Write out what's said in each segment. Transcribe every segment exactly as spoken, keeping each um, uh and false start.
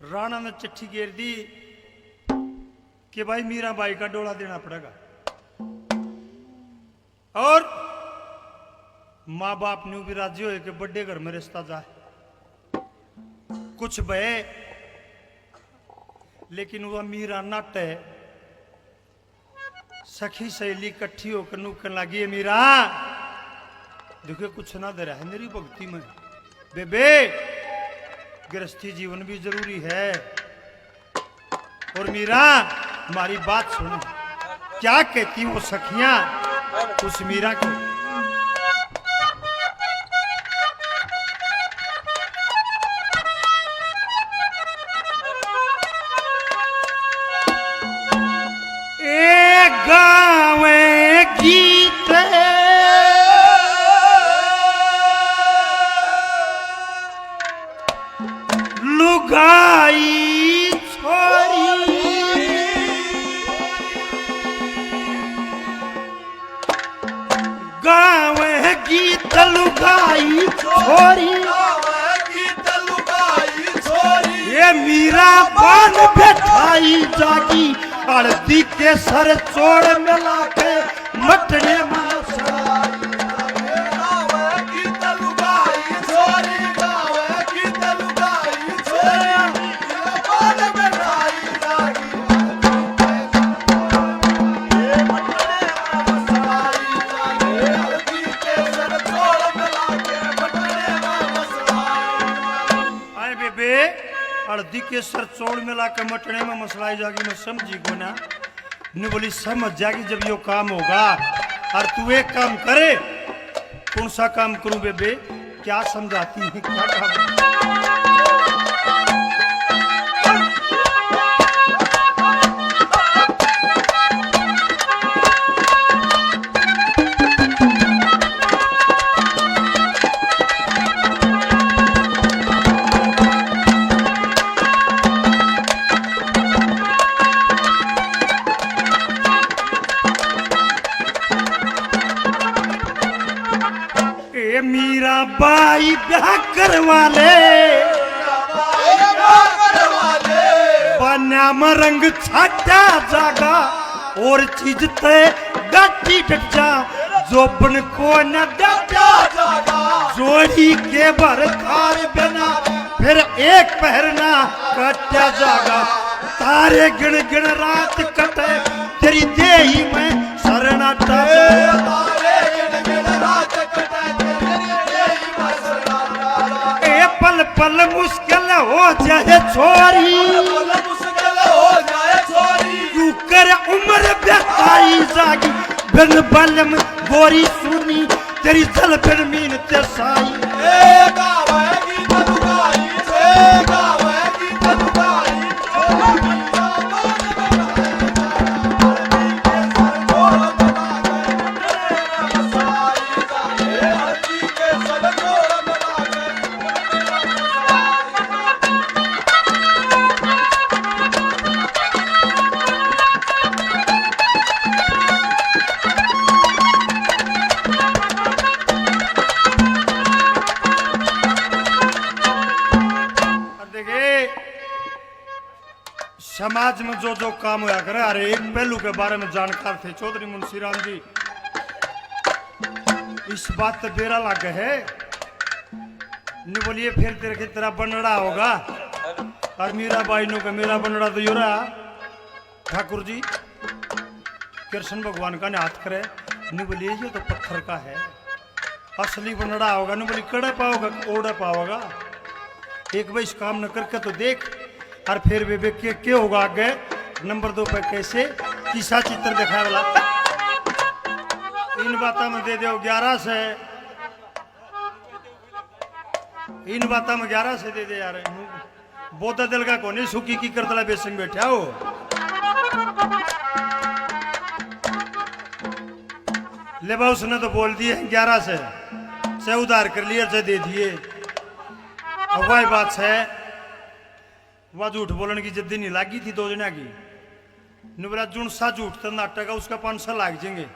राणा ने चिट्ठी घेर दी कि भाई मीरा बाई का डोला देना पड़ेगा। और माँ बाप न्यू भी राजी होए कि बड़े घर में रिश्ता जाए। कुछ भय, लेकिन वह मीरा नाटे। सखी सहेली इकट्ठी होकर नू कहने लगी, "ए मीरा, देखो कुछ ना दे रहा है मेरी भक्ति में। बेबे, गृहस्थी जीवन भी जरूरी है। और मीरा, हमारी बात सुन।" क्या कहती वो सखियां उस मीरा को? ए गावे गीत लुगाई छोरी, गावे गीत लुगाई छोरी, ये मीरा बान बैठाई जागी, हल्दी केसर चौल मिला के मटने में। आए बेबे, हल्दी केसर चौल मिला के मटने में मसलाई जागी, मैं समझी कोना। न्यू बोली, "समझ जागी जब यो काम होगा।" और तू एक काम करे। "कौन सा काम करूं बेबे? क्या समझाती है, क्या काम?" ए मीरा बाई ब्याह करवा ले, बान्या में रंग छाटा जागा, और चीज ते गाटी डट जा, जोबन को न डाटा जागा। जोड़ी के भर थार बिना फिर एक पहरना काटा जागा। तारे गिण गिण रात कटे, तेरी देही में सरना टाटे। ए पल पल मुश्किल हो जाए छोरी, क्यों कर उम्र बेताई जागी। बिन बलम गोरी सुनी, तेरी जल बिन मीन ते साई। देखे, समाज में जो जो काम होया करे, हर एक पहलू के बारे में जानकार थे चौधरी मुंशीराम जी। इस बात तो बेरा लागे है। न्यू बोलिए, फिर तेरे के तेरा बनड़ा होगा। और मीरा बाई न्यू के, "मेरा बनड़ा तो यो रहा, ठाकुर जी, कृष्ण भगवान का ने हाथ करे।" न्यू बोलिए, "ये तो पत्थर का है, असली बनड़ा होगा।" न्यू बोली, "कड़े पाओगा, ओड़े पाओगा? एक बार इस काम न करके तो देख।" और फिर बेबे के, के होगा आगे, नंबर दो पे कैसे, किसा चित्र दिखाए वाला। इन बातों में दे दो ग्यारह से, इन बातों में ग्यारह से दे दे यार। बोदा दिल का कोनी, सुखी की करतला बेसन बैठा हो। ले बा, उसने तो बोल दिए ग्यारह से, से उधार कर लिए, से दे दिए। अब वही बात है, वह झूठ बोलने की जिद्दी नहीं लागी थी दो जना की। नु बोला, "जुनसा झूठ तो नाटक है, उसका पाँच सौ लाग जाएंगे।"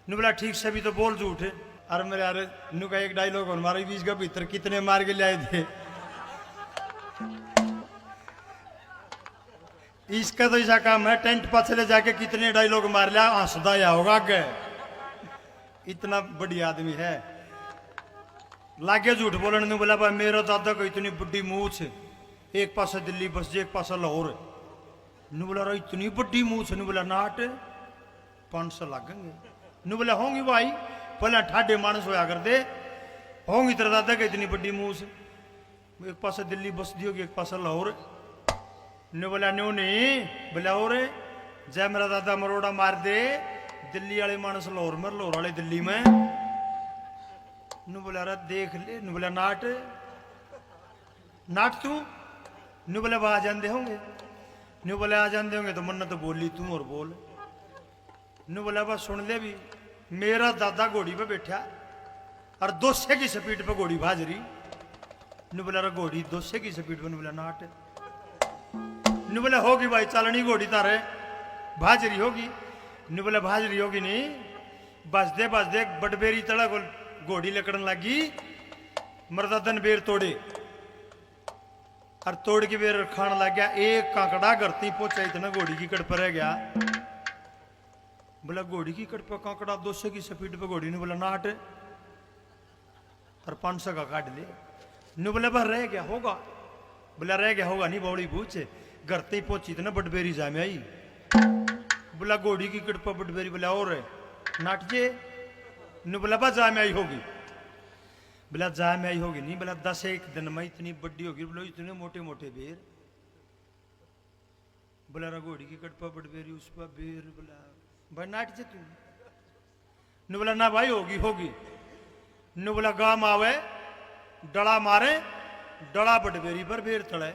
नु बोला, "ठीक से भी तो बोल झूठ।" अरे मेरे यार, नु का एक डायलॉग और मारा, बीस का भीतर कितने मार के ले आए थे। इसका तो ऐसा काम है, टेंट पाछे ले जाके कितने डायलॉग मार लिया, हंसदा या होगा आगे। इतना बढ़िया आदमी है। लागे झूठ बोलन, न्यू बोला, "भाई, मेरा दादा को इतनी बड़ी मूछ, एक पासे दिल्ली बस जे, एक पासे लाहौर।" न्यू बोला, "रे, इतनी बड़ी मूछ?" न्यू बोला, "नाट, पाँच सौ लागेंगे।" न्यू बोला, "होंगी भाई, पहले ठाडे मानस होया कर दे, होंगी तेरे दादा के इतनी बड़ी मूछ।" एक पासे दिल्ली बसदी होगी, एक पासे लाहौर। न्यू बोला, "न्यू नहीं।" बोला, "और जय मेरा दादा मरोड़ा मार दे, दिल्ली वाले मानस लाहौर में, लाहौर वाले दिल्ली में।" न्यू बोला, "रे देख ले।" न्यू बोला, "नाट, नाट तू।" न्यू बोला, "वह आ जाते होंगे।" न्यू बोला, "आ जाते होंगे तो मन्ने तो बोली तू और बोल।" न्यू बोला, "बस सुन ले भी, मेरा दादा घोड़ी पे बैठा और दो सौ की स्पीड पे घोड़ी भाज रही।" न्यू बोला, "रे घोड़ी दो सौ की स्पीड पे?" न्यू बोला, "नाट।" न्यू बोला, "होगी भाई, चालनी घोड़ी तारे भाज रही होगी।" न्यू बोला, "भाज रही होगी नहीं, भजदे भजदे बटबेरी तले को घोड़ी लकड़न लगी, मरदादन बेर तोड़े और तोड़ के बेर खान लग गया। एक कांकड़ा घर ती पहुंचा, इतना घोड़ी की कड़ पर रह गया।" बोला, "घोड़ी की कड़ पे कांकड़ा दो सौ की स्पीड पे घोड़ी?" न्यू बोला, "नाट, और पाँच सौ का काट ले।" न्यू बोला, "बस रह गया होगा।" बोला, "रह गया होगा नहीं, बौली बूझ, घर ते ही पहुंची तो ना बटबेरी जा में आई।" बोला, "घोड़ी की कड़ पे बटबेरी?" बोला, "और नाट जे।" न्यू बोला, "बस जा में आई होगी।" बोला, "जा में आई होगी नहीं।" बोला, "दस एक दिन में इतनी बड्डी होगी।" बोला, "इतने मोटे मोटे बेर।" बोला, "रे घोड़ी की कड़ पे बटबेरी, उस पे बेर।" बोला, "भाई नाट जे तू।" न्यू बोला, "ना भाई, होगी, होगी।" न्यू बोला, "गाम आवे, डला मारे, डला बटबेरी पर बेर तले।"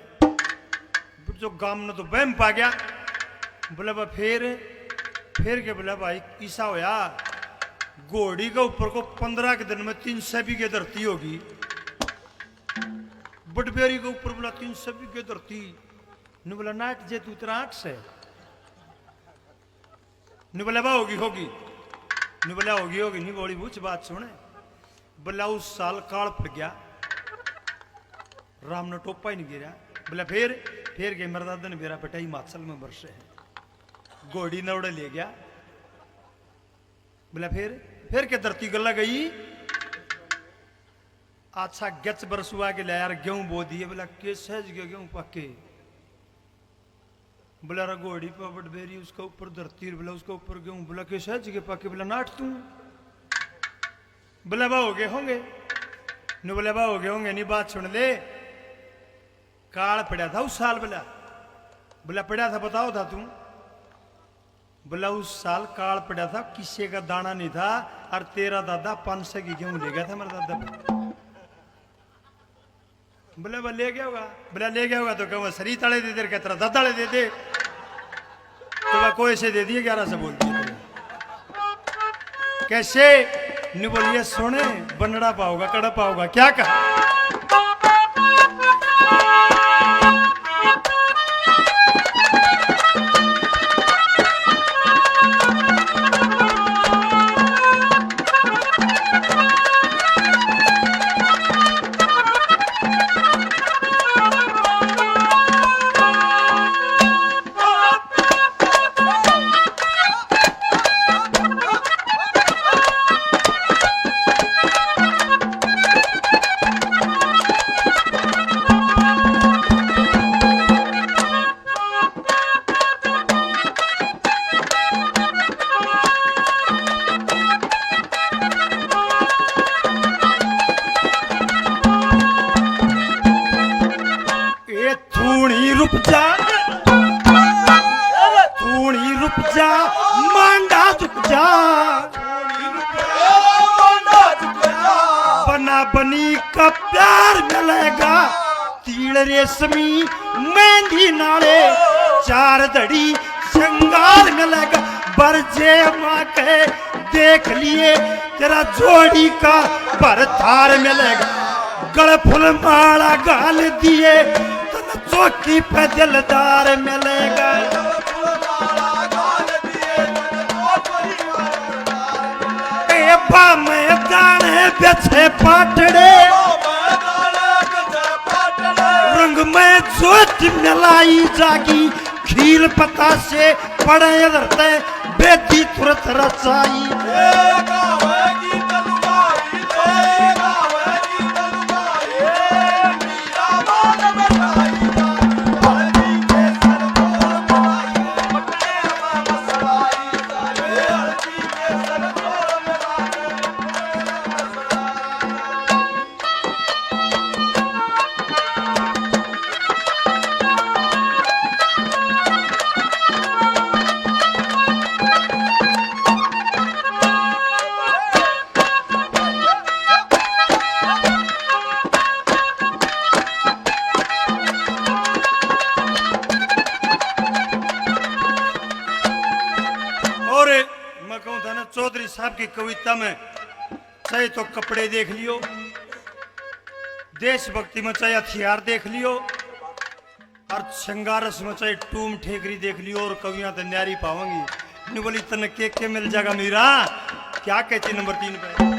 जो गाम ने तो बहम पा गया। बोला, "बा फिर?" फिर के बोला, "भाई, इसा होया, घोड़ी के ऊपर को पन्द्रह के दिन में तीन सौ बीघे धरती होगी, बटबेरी के ऊपर।" बोला, "तीन सौ बीघे धरती?" न्यू बोला, "नाट जे तू, तेरा आठ सौ।" न्यू बोला, "बा होगी, होगी।" न्यू बोला, "होगी, होगी नहीं, बौली बूझ, बात सुने।" बोला, "उस साल काल पड़ गया, राम ने टोपा ही नहीं गिरा।" बोला, "फिर?" "फिर के मेरे दादा ने बेरा बेटा हिमाचल में बरसे है, घोड़ी नवड़े ले गया।" बोला, "फिर?" "फिर के धरती गला गई।" अच्छा, गच बरसुआ के ले यार, गेहूं बो दिए। बोला, "के सहज के गेहूं पके?" बोला, "रे घोड़ी पे बटबेरी, उसके ऊपर धरती।" बोला, "उसके ऊपर गेहूं।" बोला, "के सहज के पके?" बोला, "नाट तू।" बोला, "बा हो गए होंगे।" न्यू बोला, "बा हो गए होंगे नहीं, बात सुन ले, काल पड़ा था उस साल।" बोला, बोला, "पड़ा था, बताओ था तू।" बोला, "उस साल काल पड़ा था, किसी का दाना नहीं था, और तेरा दादा पाँच सौ की गेहूं ले गया था मेरा दादा।" बोला, "बा ले गया होगा।" बोला, "ले गया होगा तो कहूँगा सरीत वाले दे दे, क्या तेरा दादा वाले दे दे।" तो वह कोई से दे दिए, ग्यारह से बोल दिए। कैसे? न्यू बोलिए, "सुने, बनड़ा पाओगा, कड़ा पाओगा, क्या कहा?" ए थूणी रुक जा, थूणी रुक जा, मांडा झुक जा। बना बनी का प्यार मिलेगा, तील रेशमी मेहंदी नाले, चार धड़ी श्रृंगार मिलेगा। बरजे माँ के देख लिए, तेरा जोड़ी का भरतार मिलेगा। गल फुल माला घाल दिए, तन चौकी पे दिलदार मिलेगा। ए बा मैदान है बिछे पाटड़े, रंग में जोत मिलाई जागी, खील पता से पड़े धरते, बेदी तुरत रचाई। और मैं कहूं था ना, चौधरी साहब की कविता में चाहे तो कपड़े देख लियो, देशभक्ति में चाहे हथियार देख लियो, और श्रृंगार रस में चाहे टूम ठेकरी देख लियो, और कवियां तो न्यारी पावांगी। न्यू बोली, तन के के मिल जाएगा मीरा, क्या कहती नंबर तीन पे।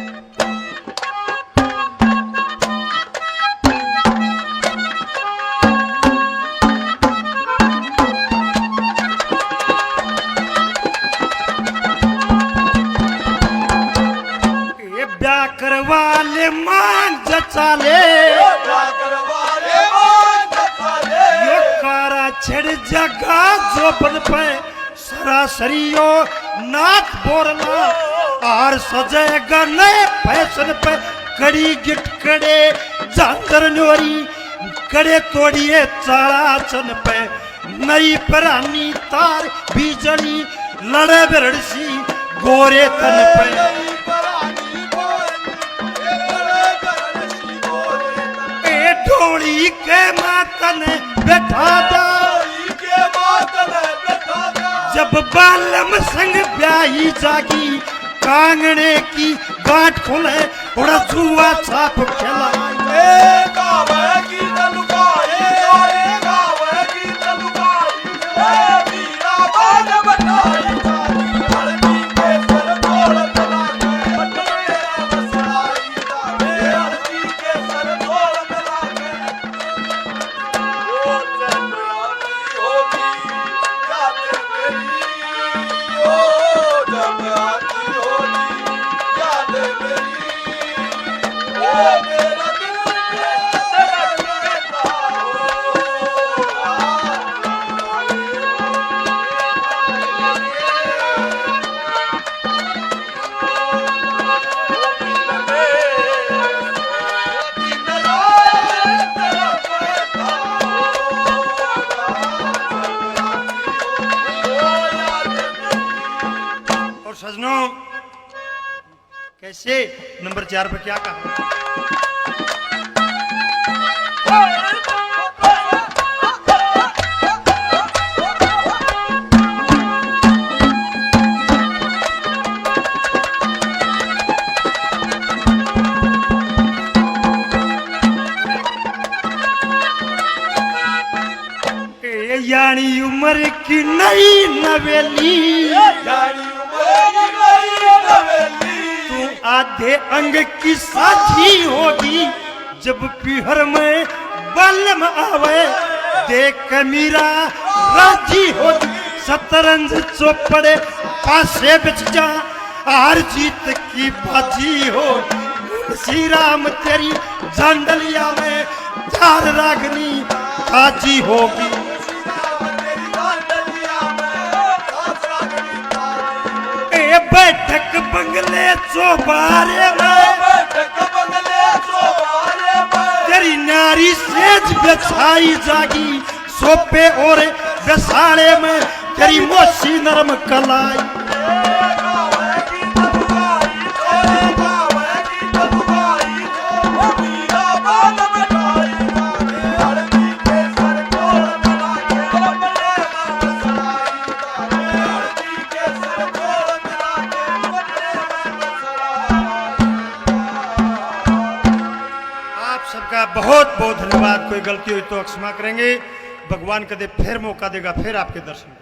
ये ब्याह करवा ले, मान जचा ले। यो कारा छेड़ जगा जोबन पे, सरासरी यो नाथ बोरला। आर सजेगा नए फैशन पे, कड़ी गिटकड़े झांझर न्योरी, कड़े तोड़िए चाला चन पे। नई परानी तार बीजनी, लड़े बिरड़सी गोरे तन पे। ए ढोली के मातन बैठा जा, जब बालम संग ब्याही जागी, कांगड़े की गांठ खुले, उड़ा जुआ छाप खेला। और सजनों, कैसे नंबर चार पे क्या कहा? ए, यानी उम्र की नई नवेली, यानी उम्र की नई नवेली। तू आधे अंग की साझी होगी, जब पीहर में बलम आवे, देख के मीरा राजी होगी। शतरंज चौपड़े पासे बिछ जा, हार जीत की बाजी हो। मुंशी राम तेरी झांडलिया में चार रागनी ताजी होगी। ए बैठक बंगले चौबारे में, बैठक बंगले चौबारे में। तेरी नारी सेज बिछाई जागी, सोपे और बेसाले में तेरी मोसी नरम कलाई। आप सबका बहुत बहुत धन्यवाद। कोई गलती हुई तो क्षमा करेंगे। भगवान कदे फिर मौका देगा, फिर आपके दर्शन